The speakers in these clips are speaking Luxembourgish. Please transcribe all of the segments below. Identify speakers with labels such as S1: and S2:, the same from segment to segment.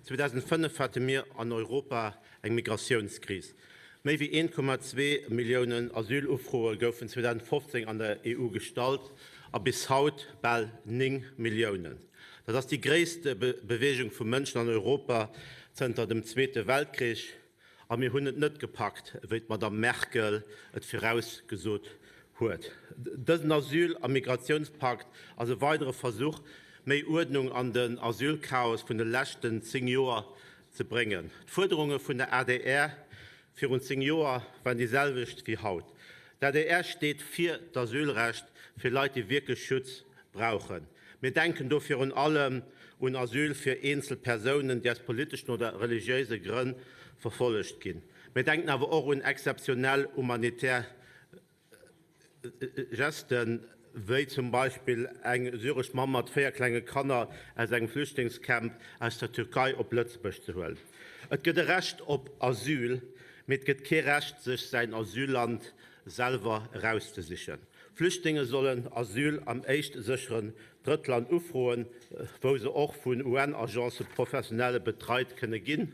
S1: 2005 hate mir an Europa eng Migratiounskris. Méi wéi 1,2 Milliounen Asylufroe goufen 2015 an der EU gestallt a bis haut bal 9 Milliounen. Dat ass déi gréisst Beweegung vu Mënschen an Europa zënter dem Zweete Weltkrich. A mir hunn et net gepackt, wéi d'Madamm Merkel et virausgesot huet. Dësen Asyl a Migrationspakt ass e weidere Versuch, méi Uerdnung an den Asylchaos vun de leschten 10 Joer ze bréngen. D'Fuerderunge vun der adr virun 10 Joer waren déi selwecht wéi haut. D'adr steet fir d'Asylrecht fir Leit, déi wierklech Schutz brauchen. Mir denken do virun allem un Asyl fir eenzel Persounen, déi aus politeschen oder religiéise Grënn verfollegt ginn. Mir denken awer och un exzeptionell humanitär Gesten, wéi zum Beispill eng syresch Mamm mat 4 klenge Kanner aus engem Flüchtlingscamp aus der Türkei op Lëtzebuerg ze huelen. Et gëtt e Recht op Asyl, mee et gëtt kee Recht, sech säin Asylland selwer erauszesichen. Flüchtlinge sollen Asyl am éischtsécheren Drëttland ufroen, wou se och vun UN-Agencë professionell betreit kënne ginn,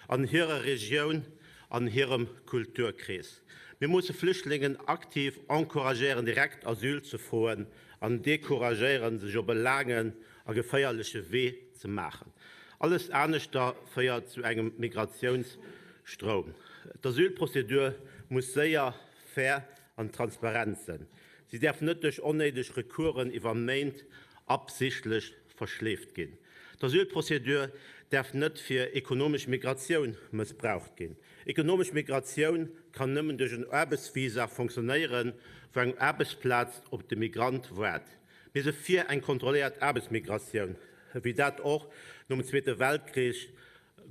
S1: an hirer Regioun, an hirem Kulturkrees. Mir musse Flüchtlingen aktiv encouragéieren, direkt Asyl ze froen an decouragéieren, sech op e laangen a geféierleche Wee ze maachen. Alles aneschter féiert zu engem Migratiounsstroum. D'Asylprozedur muss séier, fair an transparent sënn. Si däerf net duerch onnéideg Recoursen iwwer Méint absichtlech verschleeft ginn. D'Asylprozedur däerf net fir ekonomesch Migratioun mëssbraucht ginn. Ekonomesch Migratioun kann nëmmen duerch en Aarbechtsvisa fonctionnéieren, wou eng Aarbechtsplaz op de Migrant waart. Mir si fir eng kontrolléiert Aarbechtsmigratioun, wéi dat och nom Zweete Weltkrich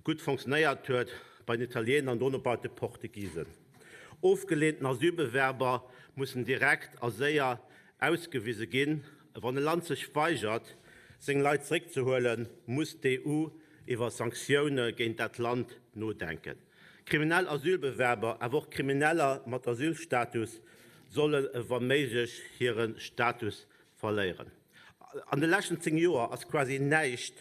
S1: gutt fonctionnéiert huet bei den Italiener an dono bei de Portugisen. Ofgeleenten Asylbewerber mussen direkt a séier ausgewise ginn. Wann e Land sech weigert, seng Leit zeréckzehuelen, muss d'EU iwwer Sanktioune géint dat Land nodenken. Kriminell Asylbewerber, awer och Krimineller mat Asylstatus solle wa méiglech hire Status verléieren. An de leschten 10 Joer ass quasi näischt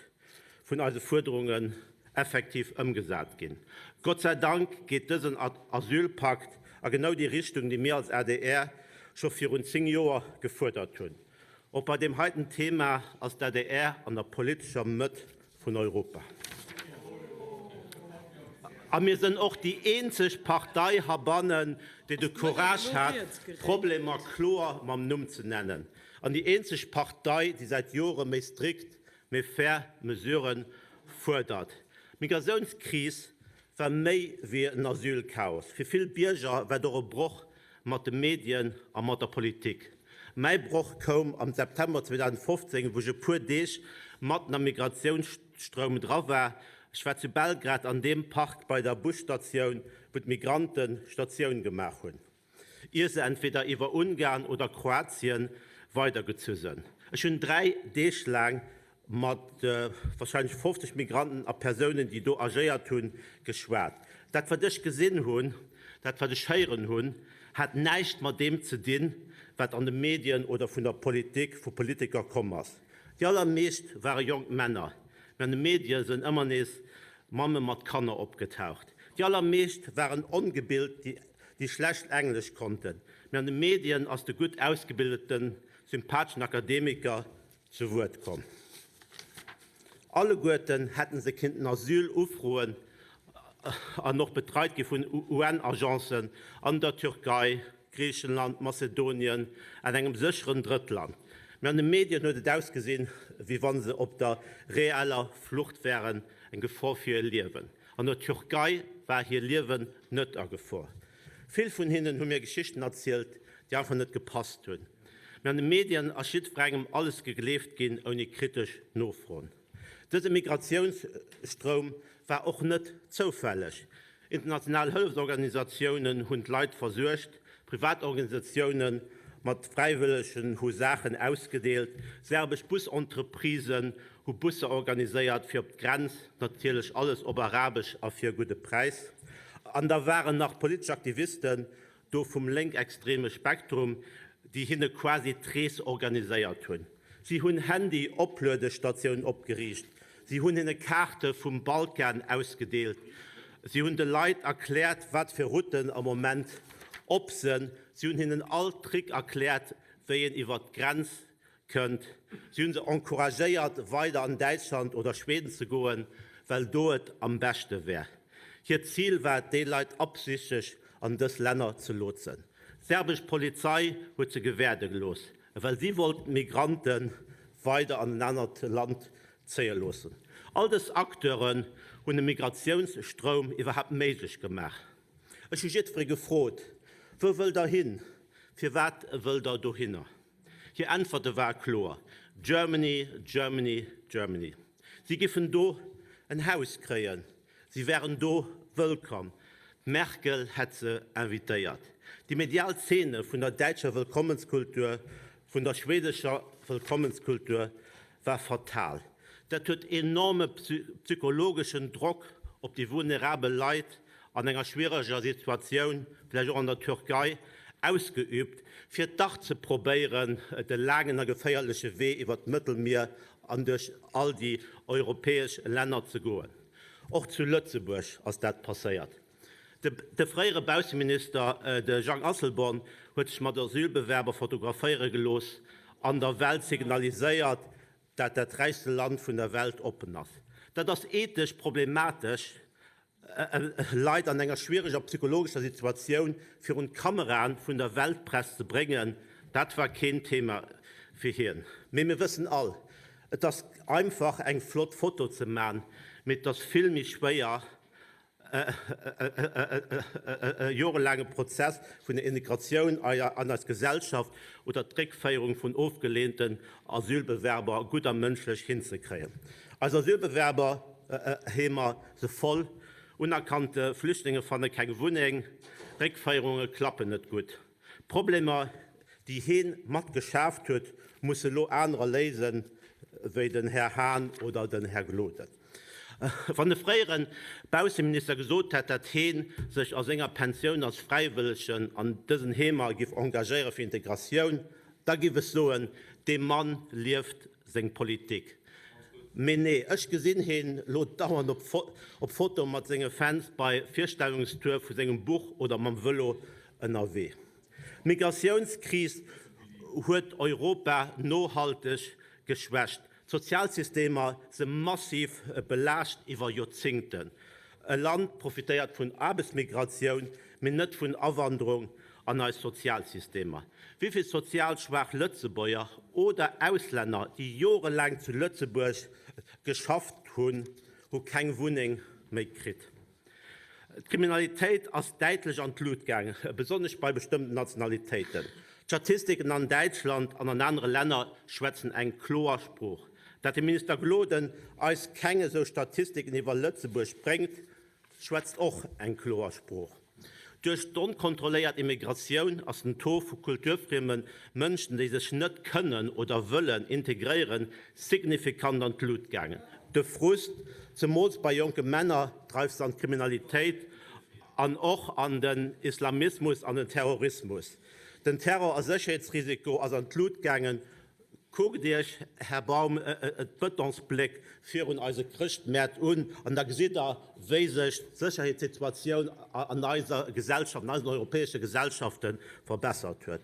S1: vun eise Fuerderungen effektiv ëmgesat ginn. Gott sei Dank geet dësen Asylpakt a genau déi Richtung, déi mir als adr scho virun 10 Joer gefuerdert hunn. Och bei deem heiten Thema ass d'ADR an der politescher Mëtt vun Europa. A mir sënn och déi eenzeg Partei habannen, déi de Courage hat, d'Problemer kloer mam Numm ze nennen. An déi eenzeg Partei, déi säit Jore méi strikt, méi fair Mesurë fuerdert. D'Migratiounskris war méi wéi en Asylchaos. Fir vill Bierger war et och e Broch mat de Medien a mat der Politik. Mäi Broch koum am September 2015, wou ech e puer Deeg matten am Migratiounsstroum dra war. Ech war zu Belgrad an deem Park bei der Busstatioun, wou d'Migrante Statioun gemaach hunn, ier se entweder iwwer Ungarn oder Kroatien weidergezu sënn. Ech hunn 3 Deeg laang mat warscheinlech 50 Migranten a Persounen, déi do agéiert hunn, geschwat. Dat, wat ech gesinn hunn, dat, wat ech héieren hunn, hat näischt mat deem ze dinn, wat an de Medien oder vun der Politik, vu Politiker komm ass. Déi allermeescht ware jonk Männer, mä an de Medie sënn ëmmer nees Mamme mat Kanner opgetaucht. Déi allermeescht waren ongebilt, déi schlecht Englesch konnten, mä an de Medien ass de gutt ausgebildeten, sympatheschen Akademiker zu Wuert komm. Alleguerten hätten se kinnten Asyl ufroen an och betreit gi vun UN-Agencen an der Türkei, Griichenland, Mazedonien an engem sécheren Drëttland. Mee an de Medien huet et ausgesinn, wéi wa se op der reeller Flucht wären, eng Gefor fir hir Liewen. An der Türkei war hir Liewen net a Gefor. Vill vun hinnen hu mir Geschichten erzielt, déi einfach net gepasst hunn. Mee an de Medien ass jiddwerengem alles gegleeft ginn, ouni kritesch Nofroen. Dëse Migratiounsstroum war och net zoufälleg. International Hëllefsorganisatiounen hunn d'Leit versuergt, privat Organisatioune mat Fräiwëllegen hu Saachen ausgedeelt, serbesch Busentreprisen hu Busser organiséiert fir op d'Grenz, natierlech alles op Arabesch a fir e gudde Präis. An da waren nach politesch Aktivisten do vum lénkextreme Spektrum, déi hinne quasi d'Rees organiséiert hunn. Si hunn Handy-Opluedestatiounen opgeriicht. Si hunn hinne Kaarte vum Balkan ausgedeelt. Si hunn de Leit erkläert, wat fir Routen am Moment op sinn. Si hunn hinnen all Trick erkläert, wéi een iwwert d'Grenz kënnt. Si hunn se encouragéiert, weider an Däitschland oder Schweden ze goen, well do et am beschte wär. Hiert Zil war et, déi Leit absichtlech an dës Länner ze lotsen. D'serbesch Polizei huet se gewäerde gelooss, well si wollt d'Migrante weider an en anert Land zéie loossen. All dës Acteuren hunn e Migratiounsstroum iwwerhaapt méiglech gemaach. Ech hu jiddweree gefrot, Wou wëllt Der hin? Firwat wëllt Der dohinner? Hir Äntwerte ware kloer, Germany, Germany, Germany. Si giffen do en Haus kréien, si wären do wëllkomm. D'Merkel hätt se invitéiert. Déi medial Zeene vun der däitscher Wëllkommenskultur, vun der schwedescher Wëllkommenskultur war fatal. Dat huet enorme psychologeschen Drock op déi vulnerabel Leit an enger schwiereger Situatioun, vläicht och an der Türkei, ausgeübt, fir dach ze probéieren, de laangen a geféierleche Wee iwwer d'Mëttelmier an duerch all déi europäesch Länner ze goen. Och zu Lëtzebuerg ass dat passéiert. De fréiere Bausseminister, de Jang Asselborn, huet sech mat Asylbewerber fotograféiere gelooss an der Welt signaliséiert, dat dat räichste Land vun der Welt oppen ass. Dat ass ethesch problematesch, Leit an enger schwiereger psychologescher Situatioun virun d'Kameraen vun der Weltpress ze bréngen, dat war keen Thema fir hien. Mee mir wëssen all, et ass einfach eng flott Foto ze man, mee et ass vill méi schwéier e jorelaange Prozess vun der Integratioun an eis Gesellschaft oder d'Réckféierung vun ofgeleenten Asylbewerber gutt a mënschlech hinzekréien. Eis Asylbewerberheemer se voll, unerkannte Flüchtlinge fanne keng Wunneng, Réckféierunge klappen net gutt. D'Problemer, déi heen mat geschaaft huet, musse lo anerer léisen, wéi den Här Hahn oder den Här Gloden. Wann de fréiere Bausseminister gesot hätt, datt heen sech a senger Pensioun als Fräiwëllegen an dësen Heemer giff engagéiere fir Integratioun, da giff ech soen, dee Mann lieft seng Politik. Mee nee, ech gesinn heen lo dauernd op Foto mat senge Fans bei Virstellungstour vu sengem Buch oder mam Vëlo ënnerwee. D'Migratiounskris huet Europa nohalteg geschwächt. D'Sozialsystemer se massiv belaascht iwwer Joerzéngten. E Land profitéiert vun Aarbechtsmigratioun, mee net vun Awanderung an eis Sozialsystemer. Wéi vill sozial schwaach Lëtzebuerger oder Auslänner, déi jorelaang zu Lëtzebuerg geschafft hunn, hu keng Wunneng méi kritt? D'Kriminalitéit ass däitlech an d'Lut gaang, besonnesch bei bestëmmten Nationalitéiten. D'Statistiken an Däitschland an an anere Länner schwätzen eng kloer Sprooch. Dat de Minister Gloden eis keng esou Statistiken iwwer Lëtzebuerg bréngt, schwätzt och eng kloer Sprooch. Duerch d'onkontrolléiert Immigratioun ass den Taux vu kulturfrieme Mënschen, déi sech net kënnen oder wëllen integréieren, signifikant an d'Lut gaangen. De Frust, zemools bei jonke Männer, dreift se an d'Kriminalitéit an och an den Islamismus an den Terrorismus. Den Terror a Sécherheetsrisiko ass an d'Lut gaangen. Kuckt Iech, Här Baum, d'Bëtonsbléck virun eise Chrëschtmäert un an da gesitt Der, wéi sech d'Sécherheetssituatioun an eiser Gesellschaft, an eisen europäesche Gesellschafte verbessert huet.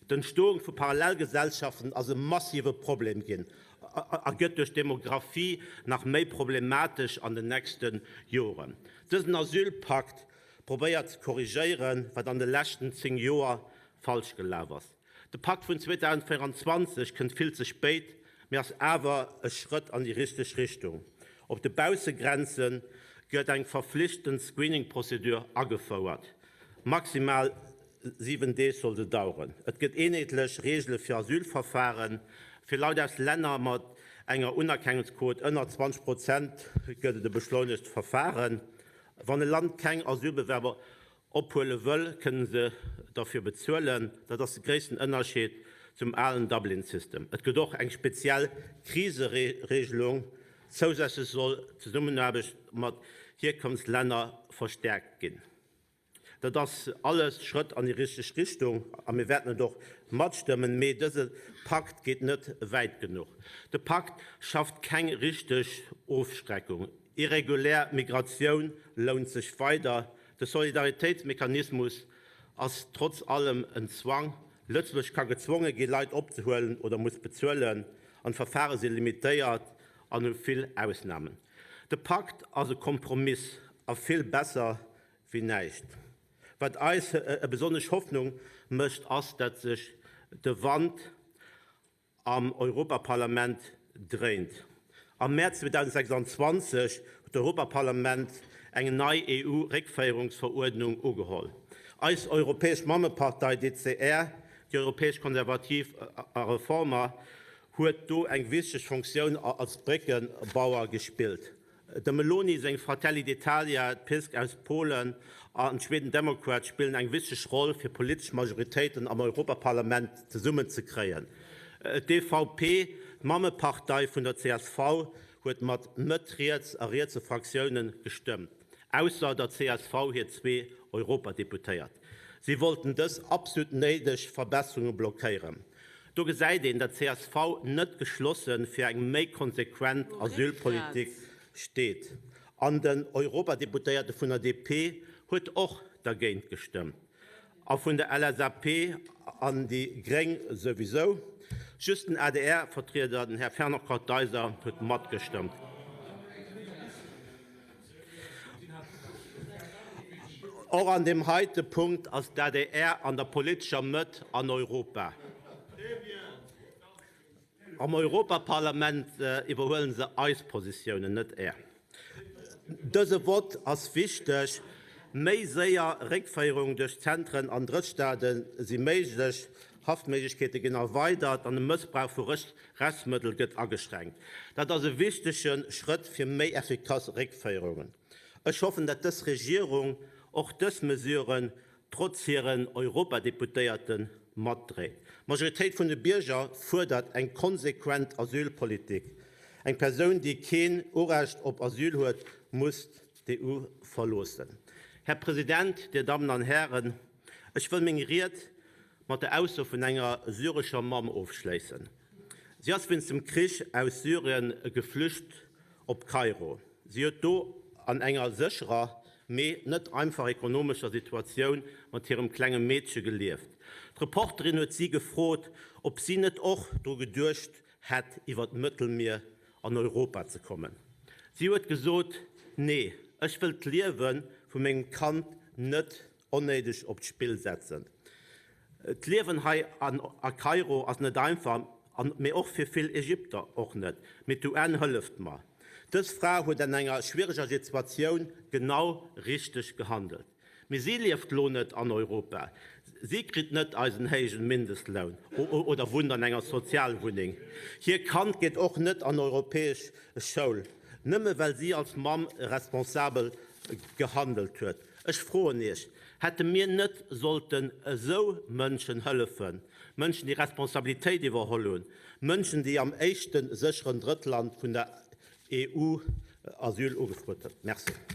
S1: D'Entstoung vu Parallelgesellschaften ass e massive Problem ginn a gëtt duerch d'Demographie nach méi problematesch an den nächste Joren. Dësen Asylpakt probéiert ze korrigéieren, wat an de leschten 10 Joer falsch gelaf ass. De Pakt vun 2024 kënnt vill ze spéit, mee ass awer e Schrëtt an déi richteg Richtung. Op de Baussegrenze gëtt eng verflichtend Screening-Prozedur agefouert. Maximal 7 Deeg soll se daueren. Et gëtt eenheetlech Reegele fir Asylverfaren. Fir Leit aus Länner mat enger Unerkennungsquot ënner 20 Prozent gëtt et e beschleunegt Verfaren. Wann e Land keng Asylbewerber ophuele wëll, kënne se derfir bezuelen. Dat ass de gréissten Ënnerscheed zum alen Dublin-System. Et gëtt och eng speziell Kriseregelung. Zousätzlech soll d'Zesummenaarbecht mat Hierkonftslänner verstäerkt ginn. Dat ass alles Schrëtt an déi richteg Richtung a mir wäerten et och matstëmmen. Mee dëse Pakt geet net wäit genuch. De Pakt schafft keng richteg Ofschreckung. Irregulär Migratioun lount sech weider. De Solidaritéitsmechanismus ass trotz allem en Zwang. Lëtzebuerg ka gezwonge gi Leit opzehuelen oder muss bezuelen an d'Verfare si limitéiert an hu vill Ausnamen. De Pakt ass e Kompromiss a vill besser wéi näischt. Wat eis besonnesch Hoffnung mécht, ass, datt sech de Wand am Europaparlament dréint. Am Mäerz 2026 huet d'Europaparlament eng nei EU-Réckféierungsveruerdnung ugeholl. Eis europäesch Mammepartei d'ECR, déi Europäesch Konservativ a Reformer, huet do eng wichteg Funktioun als Bréckebauer gespillt. Dem Meloni seng Fratelli d'Italia, d'PiS aus Polen an d'Schweden Democrats spillen eng wichteg Roll fir politesch Majoritéiten am Europaparlament zesummen ze kréien. D'EVP, d'Mammepartei vun der csv, huet mat Mëtt-riets a rietse Fraktioune gestëmmt, ausser der csv hir zwee Europadeputéiert. Si wollten dës absolut néideg Verbesserunge blockéieren. Do gesäit een, datt csv net geschlosse fir eng méi konsequent Asylpolitik steet. An den Europadeputéierte vun der DP huet och dergéint gestëmmt. A vun der LSAP an déi Gréng souwisou. Just den ADR-Vertrieder, den Här Fernand Kartheiser, huet matgestëmmt. Och an deem heite Punkt ass d'ADR an der politescher Mëtt an Europa. Am Europaparlament iwwerhuele se eis Positiounen, net Är. Dëse Vott ass wichteg. Méi séier Réckféierung duerch Zentren an Drëttstaate si méiglech, Haftméiglechkeete ginn erweidert an de Mëssbrauch vu Rechtsmëttel gëtt ageschränkt. Dat ass e wichtege Schrëtt fir méi effikass Réckféierungen. Ech hoffen, datt dës Regierung och dës Mesuren trotz hiren Europadeputéierte matdréit. D'Majoritéit vun de Bierger fuerdert eng konsequent Asylpolitik. Eng Persoun, déi keen Urecht op Asyl huet, muss d'EU verloossen. Här President, Dir Dammen an Hären, ech wëll meng Ried mat der Ausso vun enger syrescher Mamm ofschléissen. Si ass wéinst dem Krich aus Syrien geflücht op Kairo. Si huet do an enger sécherer, mee net einfach ekonomescher Situatioun mat hirem klenge Meedche gelieft. D'Reporterin huet si gefrot, ob si net och dru geduecht hätt, iwwer d'Mëttelmier an Europa ze kommen. Si huet gesot, Nee, ech wëll d'Liewe vu mengem Kand net onnéideg op d'Spill setzen. D'Liewen hei a Kairo ass net einfach, mee och fir vill Ägypter och net. Mee d'UN hëlleft mer. Dës Fra huet an enger schwiereger Situatioun genau richteg gehandelt. Mee si lieft lo net an Europa. Si kritt net eisen héijen Mindestloun oder wunnt an enger Sozialwunneng. Hir Kand geet och net an europäesch Schoul, nëmme well si als Mamm responsabel gehandelt huet. Ech froen Iech, Hätte mir net sollten esou Mënschen hëllefen, Mënschen, déi Responsabilitéit iwwerholl hunn, Mënschen, déi am éischte sécheren Drëttland vun der EU Asyl ugefrot hunn? Merci.